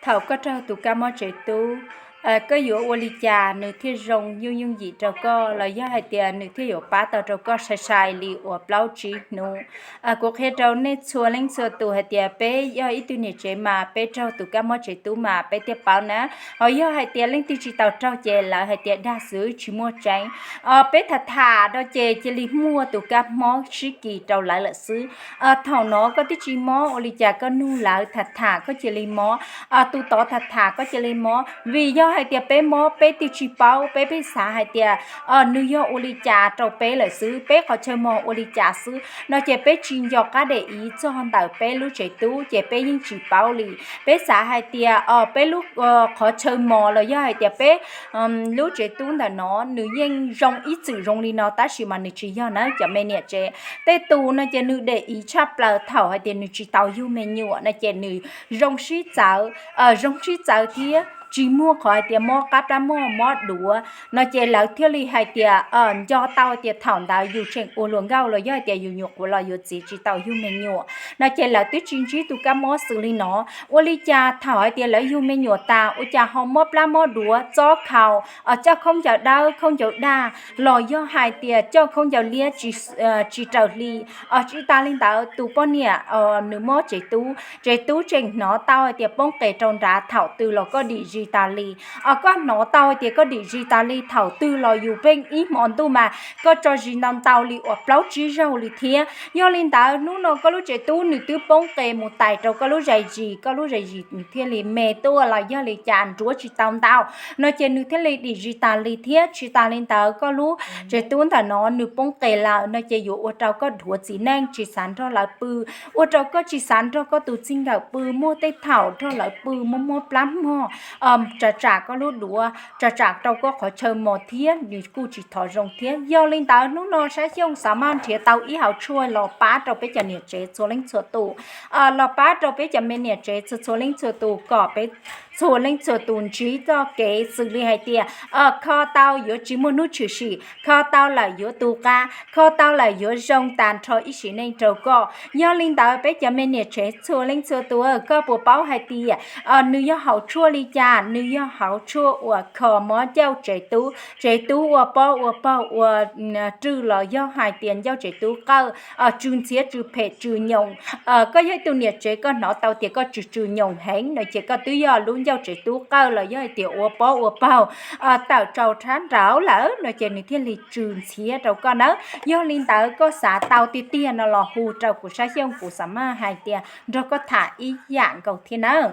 Thaum koj raug tus kab mob tsev tub, koj yuav ua li cas nws thiaj zoo yooj yooj yim rau koj, los yog hais tias nws thiaj yuav pab tau rau koj sai sai li uas plaub tsib hnub? Kuv qhia rau nej txhua leej txhua tus hais tias peb yog ib tug niam tsev mas peb raug tus kab mob tsev tub mas peb thiaj paub na. Ho yog hais tias leej twg tsis tau raug ces lawv hais tias dag xwb tsis muaj tseeb. Peb tham tham no ces cia li muaj tus kab mob sib kis rau lawv lawm xwb. Thaum no koj twb tsis mob ua li cas koj nug lawv tham tham koj cia li mob. Tus tod tham tham koj cia li mob. Vim yog hais tias peb mob peb twb tsis paub, peb pheej xav hais tias nws yog ua li cas rau peb lawm xwb, peb qhov chaw mos ua li cas xwb no ces peb tsis nco qab de iv txog ntawm peb lub tsev tub ces peb yeej tsis paub li. Peb xav hais tias peb lub qhov chaw mos los yog hais tias peb lub tsev tub ntawm no nws yeej zoo ib txwm zoo li no tab sis mas nws tsis yog na cov me niam tsev. Tej tus no ces nws de iv tshaj plaws thaum hais tias nws tsis tau yug me nyuam no ces nws zoo sib txawv, zoo sib txawv thiab tsis muaj qhov hais tias mob qab plab mog mob duav no ces lawv thiaj li hais tias nco tau tias thaum ntawd yus tseem ua hluas nkauj los yog hais tias yus nyuam qhuav los yuav txiv tsis tau yug me nyuam no ces lawv twb tsis ntsib tus kab mob xws li no. Ua li cas thaum hais tias lawv yug me nyuam tas ua cas ho mob plab mob duav txob khau, coj khaub ncaws dawb khaub ncaws dag los yog hais tias coj khaub ncaws liab tsis raws hli. Tsis tas li ntawd tus poj niam nws mob tsev tub, tsev tub tseem hnov tau hais tias poob qes rau nrad thaum twg los koj dim zis tas li. Koj hnov tau hais tias koj dim zis tas li thaum twg los yus pheej ib hmo ntuj mas koj tso zis ntau ntau li uas plaub tsib zaug li thiab. Yog li ntawd hnub no koj lub tsev tub nws twb poob qes mus tais rau koj lub zais zis, koj lub zais zis nws thiaj li me tuaj los yog li cas nruab tsis tau ntau no ces nws thiaj li dim zis tas li thiab. Tsis tas li ntawd koj lub tsev tub ntawm no nws poob qes lawm no ces yuav ua rau koj dhuav txiv neej tsis xav nrog lawv pw, ua rau koj tsis xav nrog koj tus txij nkawm pw, muaj tej thaum nrog lawv pw muaj muaj plab mog, tsam tsam koj lub duav, tsam tsam rau koj qhov chaw mos thiab nws kuj tsis thov zoo thiab. Yog li ntawd hnub no Sab Xyooj xav maj nrhiav tau ib hauv tshuaj los pab rau peb cov niam tsev txhua leej txhua tus, los pab rau peb cov me niam tsev txhua txhua leej txhua tus kom peb txhua leej txhua tus ntsib txoj kev xws li hais tias kho tau yuav tsis muaj hnub tshwm sim, kho tau lawm yuav tu qab, kho tau lawm yuav zoo tas nrho ib sim neej rau koj. Yog li ntawd peb cov me niam tsev txhua leej txhua tus, koj puas paub hais tias nws yog hauv tshuaj li cas? Nws yog hauv tshuaj uas kho mob ncauj tsev tub, tsev tub ua pob ua paug ua rwj los yog hais tias ncauj tsev tub qawj, tsw ntxhiab tsw phem tsw nyoos. Koj yog ib tug niam tsev koj hnov tau tias koj tsw tsw nyoos heev no ces koj twb yog lub ncauj tsev tub qawj los yog hais tias ua pob ua paug tawm tsaus rhab nraud lawm no ces nws thiaj li tsw ntxhiab rau koj nawb. Yog li ntawd koj xav tau tiag tiag no los hu rau kuv Sab Xyooj, kuv xav maj hais tias nrog koj tham ib yam nkaus thiab nawb.